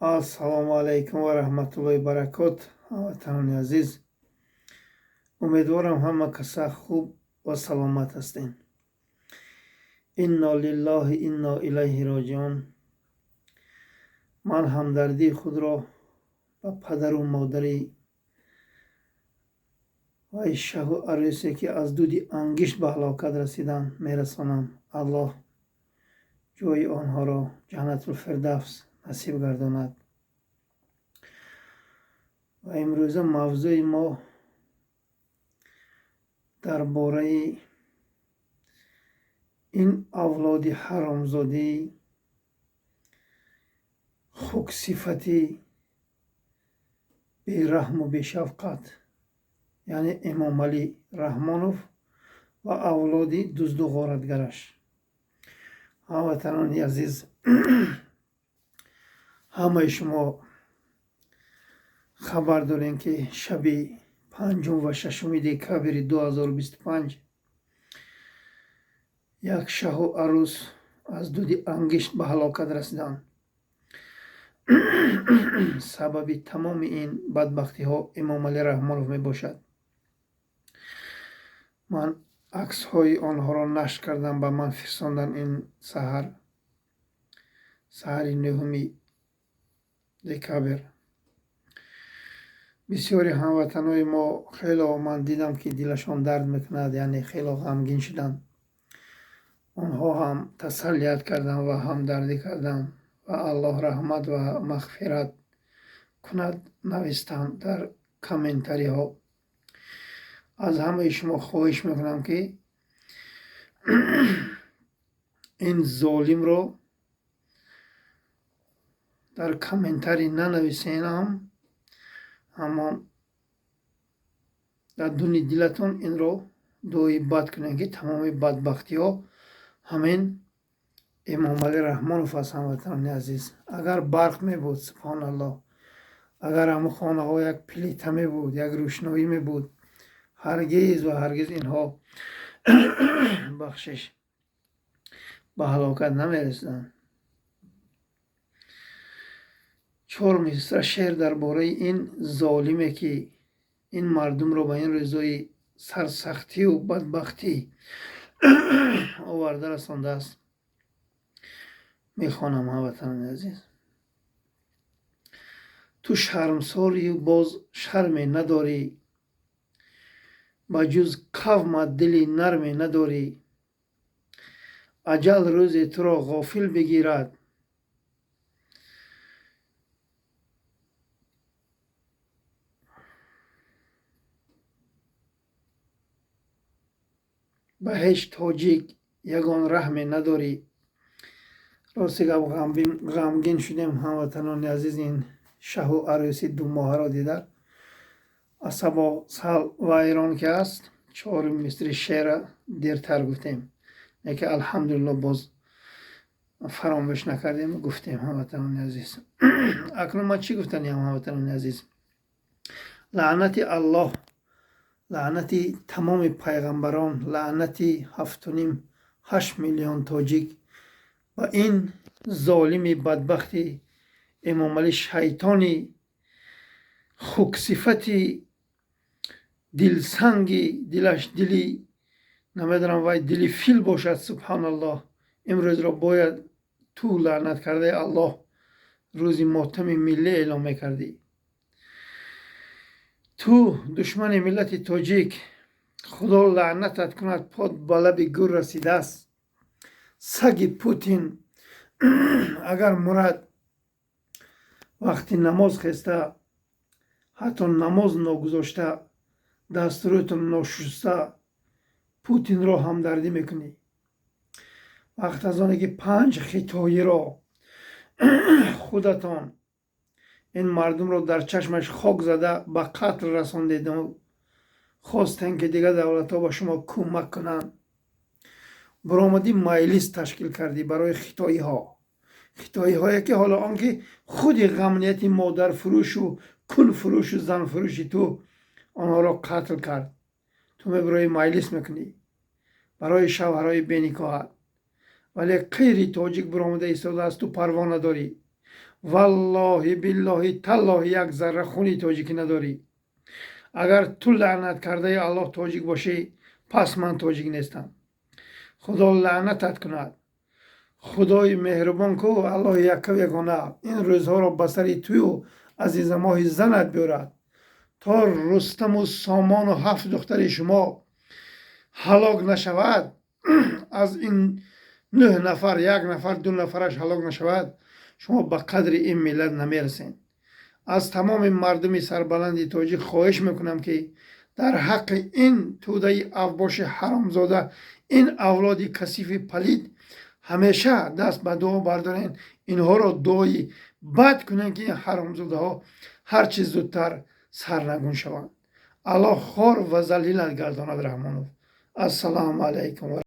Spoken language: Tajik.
Ассалому алайкум ва раҳматуллоҳи баракот. Ҳамватанони азиз, умедворам ҳама каса хуб ва саломат ҳастем. Инно лиллоҳи инно илайҳи роҷиун. Ман ҳамдардии худро ба падару модари вай шаҳу арӯсе, ки аз дуди ангишт ба ҳалокат расиданд, мерасонам. Аллоҳ ҷои онҳоро ҷаннатулфирдавс насиб гардонад. Ва имрӯза мавзӯи мо дар бораи ин авлоди ҳаромзодӣ, хуксифатӣ, бераҳму бешафқат, яъне Эмомалӣ Раҳмонов ва авлоди дузду ғоратгараш. Ҳамватанони азиз, ҳамаи шумо хабар дорем, ки шаби 5 ва 6 декабри 2025 як шаҳу арӯс аз дуди ангишт ба ҳалокат расиданд. Сабаби тамоми ин бадбахтиҳо Эмомалӣ Раҳмонов мебошад. Ман аксҳои онҳоро нашр кардам, ба ман фирсонданд ин саҳар, саҳари 9 декабр. Бисёри ҳамватанои мо хело ман дидам, ки дилашон дард мекунад, яъне хело ғамгин шуданд. Онҳо ҳам тасаллият карданд ва ҳамдардӣ карданд ва Аллоҳ раҳмат ва мағфират кунад, навистанд дар комментариҳо. Аз ҳамаи шумо хоҳиш мекунам, ки ин золимро дар комментарий нанависенам, аммо дар дуни дилатон инро дуои бад кунед, ки тамоми бадбахтиҳо ҳамин Эмомалӣ Раҳмонов аст. Ҳамватанони азиз, агар барқ мебуд, субҳоналлоҳ, агар ҳамун хонаҳо як плита мебуд, як рӯшноӣ мебуд, ҳаргиз ва ҳаргиз инҳо, бахшиш, ба ҳалокат намерасиданд. Чор мисра шеър дар бораи ин золиме, ки ин мардумро ба ин рӯзои сарсахтию бадбахтӣ оварда расондааст, мехонам. Ҳамватанони азиз, ту шармсорию боз шарме надорӣ, ба ҷуз қавмат дили нарме надорӣ. Аҷал рӯзе туро ғофил бигирад, ба ҳеҷ тоҷик ягон раҳме надорӣ. Рости гап, ғамгин шудем, ҳамватанони азиз, ин шаҳу арӯси думоҳаро дида асабо сал вайрон ки аст. Чорум мисри шеъра дертар гуфтем, яке алҳамдулилло боз фаромӯш накардем, гуфтем. Ҳамватанони азиз, акнун ман чӣ гуфтаниям? Ҳамватанони азиз, лаънати Аллоҳ, лаънати тамоми пайғамбарон, лаънати 7,5-8 миллион тоҷик ба ин золими бадбахти Эмомалӣ, шайтони хуксифати дилсанги, дилаш дили намедонам, вай дили фил бошад. Субҳоналлоҳ, имрӯзро бояд ту, лаънат кардаи Аллоҳ, рӯзи мотами миллӣ эълон мекардӣ. Ту душмани миллати тоҷик, Худо лаънатат кунад, под ба лаби гур расидааст. Саги Путин агар мурад, вақти намоз хеста, ҳатто намоз ногузошта, дастурӯтон ношуста, Путинро ҳамдардӣ мекунӣ. Вақт аз оне ки панҷ хитоиро худатон ин мардумро дар чашмаш хок зада ба қатл расондеду хостем, ки дигар давлатҳо ба шумо кӯмак кунанд, баромадӣ майлис ташкил кардӣ барои хитоиҳо, хитоиҳое ки ҳоло он ки худи ғамнияти модарфурӯшу кулфурӯшу занфурӯши ту онҳоро қатл кард. Ту мебарои майлис мекунӣ барои шавҳарҳои беникоҳат, вале қири тоҷик баромада истодааст, ту парво надорӣ. Валлоҳи, биллоҳи, таллоҳи, як зарра хуни тоҷикӣ надорӣ. Агар ту, лаънат кардаи Аллоҳ, тоҷик бошӣ, пас ман тоҷик нестам. Худо лаънатат кунад. Худои меҳрубон ку, Аллоҳи яккаву ягона, ин рӯзҳоро ба сари тую азизамоҳи занат биёрад, то Рустаму Сомону ҳафт духтари шумо ҳалок нашавад. Аз ин нӯҳ нафар як нафар, ду нафараш ҳалок нашавад, шумо ба қадри ин миллат намерасед. Аз тамоми мардуми сарбаланди тоҷик хоҳиш мекунам, ки дар ҳаққи ин тӯдаи авбоши ҳаромзода, ин авлоди касифи палид ҳамеша даст ба дуо бардорен, инҳоро дуои бад кунем, ки ин ҳаромзодаҳо ҳарчи зудтар сарнагун шаванд. Аллоҳ хор ва залилат гардонад, Раҳмонов. Ассалому алайкум.